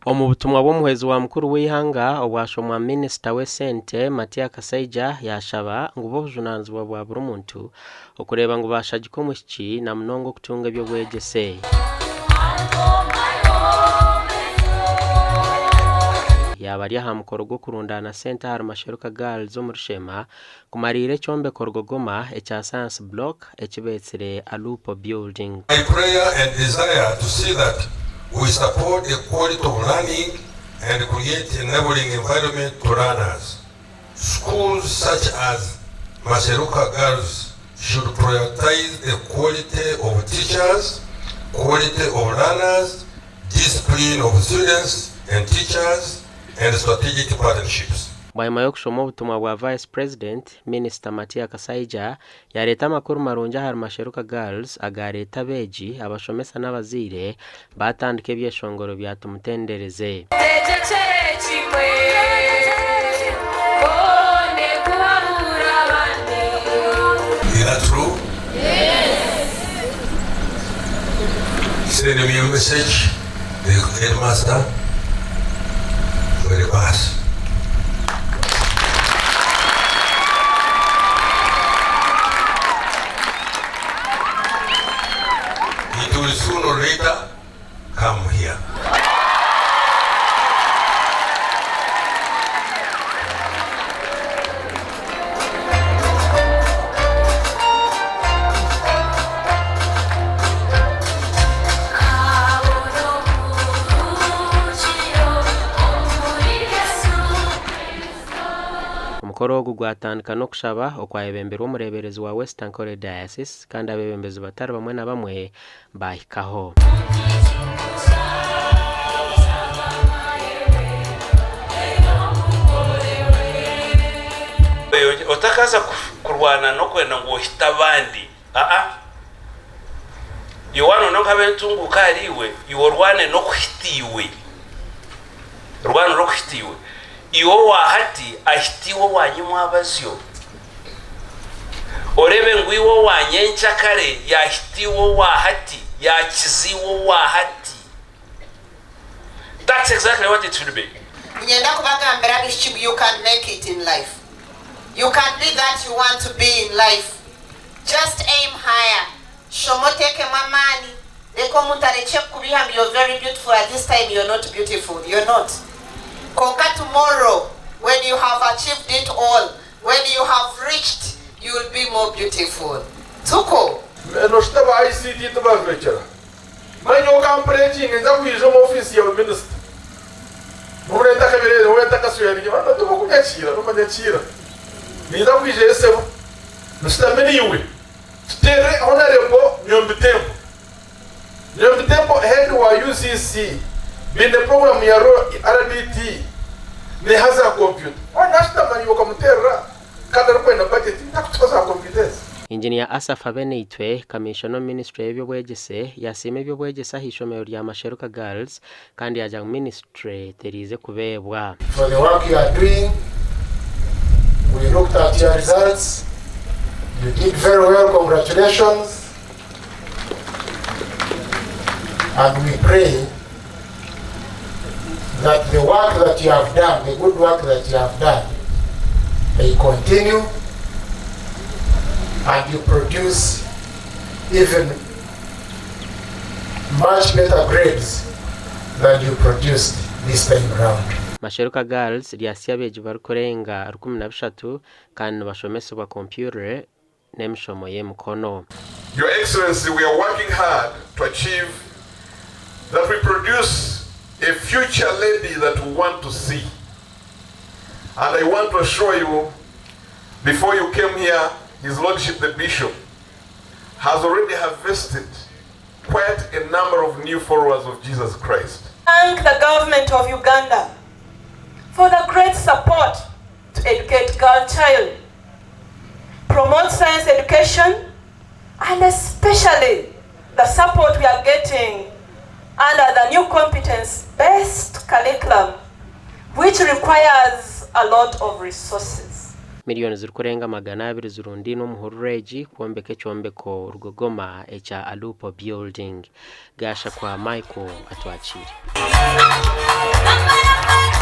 Omu butumwa bw'omuhwezi wa mukuru w'eihanga obwashomwa minisita w'esente Matia Kasaija yaashaba ngu b'obujunanizibwa bwa buri muntu okureeba ngu baashagika omwishiki na munonga okutunga eby'obwegyese. Yaaba ari aha mukoro gw'okurundaana sente ahari Masheruka Girls omuri Sheema kumariira ekyombeko rugogoma ekya Science Block eki beetsire Alupo Building. My prayer and desire to see that we support the quality of learning and create enabling environment to learners. Schools such as Maseruka Girls should prioritize the quality of teachers, quality of learners, discipline of students and teachers and strategic partnerships. Bwanyima y'okushoma obutumwa bwa Vice President, Minisita Matia Kasaija yareeta amakuru marungi ahari Masheruka Girls agaareeta abeegi, abashomesa n'abazaire baatandika ebyeshongoro bya Tumutendereze. Tegyekyere kimwe, mbone kuhabura abandi. Is that true? Send me a message, the headmaster, for the bus. It will sooner or later come here. Omukoro ogu gwatandika n'okushaba okwayebemberwa omureeberezi wa West Ankole Diocese kandi abeebembezi batari bamwe na bamwe baahikaho. Otakaza kurwana n'okwenda ngu ohite abandi. Aa. Iwe waanoona nk'ab'entunguuka ahari iwe, iwe orwane n'okuhita iwe. Rwana orikuhita iwe. Iwe owa hati ahite iwe owa nyimwabazyo. Oreebe ngu iwe owa nyenkyakare yaahita iwe owa hati, yaakiza iwe owa hati. That's exactly what it should be. Niinyenda kubagambira abaishiki ngu you can make it in life. You can be that you want to be in life. Just aim higher. Shoma oteekemu amaani. Reka omuntu arekye kukubiiha ngu you're very beautiful at this time you're not beautiful. You're not. Kwonka tomorrow when you have achieved it all, when you have reached, you will be more beautiful. Tuko. Noshusha aba ICT tibajwekyera. Manya nyowe okampurejinga ninza kwija omu ofiisi yawe minisita. Nobu ntakabire nobu ntakasweriire bana tibakunyakiira nobanyakiira. Ninza kwijayo sebo nshutame naiwe tuteere Honarebo Nyombi Tembo. Nyombi Tembo head wa UCC baine puroguramu ya RDT neha za kompyuta. Waaba nashutama naiwe okamuteerera kandi arikwenda bajeti takutuha za kompyuta ezi. Engineer Asaph Abeneitwe, Kamiishona omu minisiture y'eby'obwegyese yasiima eby'obwegyese ah'eishomero rya Masheruka Girls kandi yaagira ngu minisiture teriize kubeebwa. For the work you are doing, we looked at your results, you did very well, congratulations, and we pray that the work that you have done, the good work that you have done, may continue and you produce even much better grades than you produced this time round. Masheruka Girls ryasya abeegi barikurenga 13 kandi nibashomesibwa kompyuta n'emishomo y'emikono. Your Excellency, we are working hard to achieve that we produce a future lady that we want to see. And I want to assure you, before you came here, His Lordship the Bishop has already harvested quite a number of new followers of Jesus Christ. Thank the government of Uganda for the great support to educate girl child, promote science education, and especially the support we are getting under the new competence-based curriculum, which requires a lot of resources. Miriyoni zirikurenga 200 zirundaine omu hururu egi kwombeka ekyombeko rugogoma ekya Alupo Building. Gashakwa Michael Atwakiire.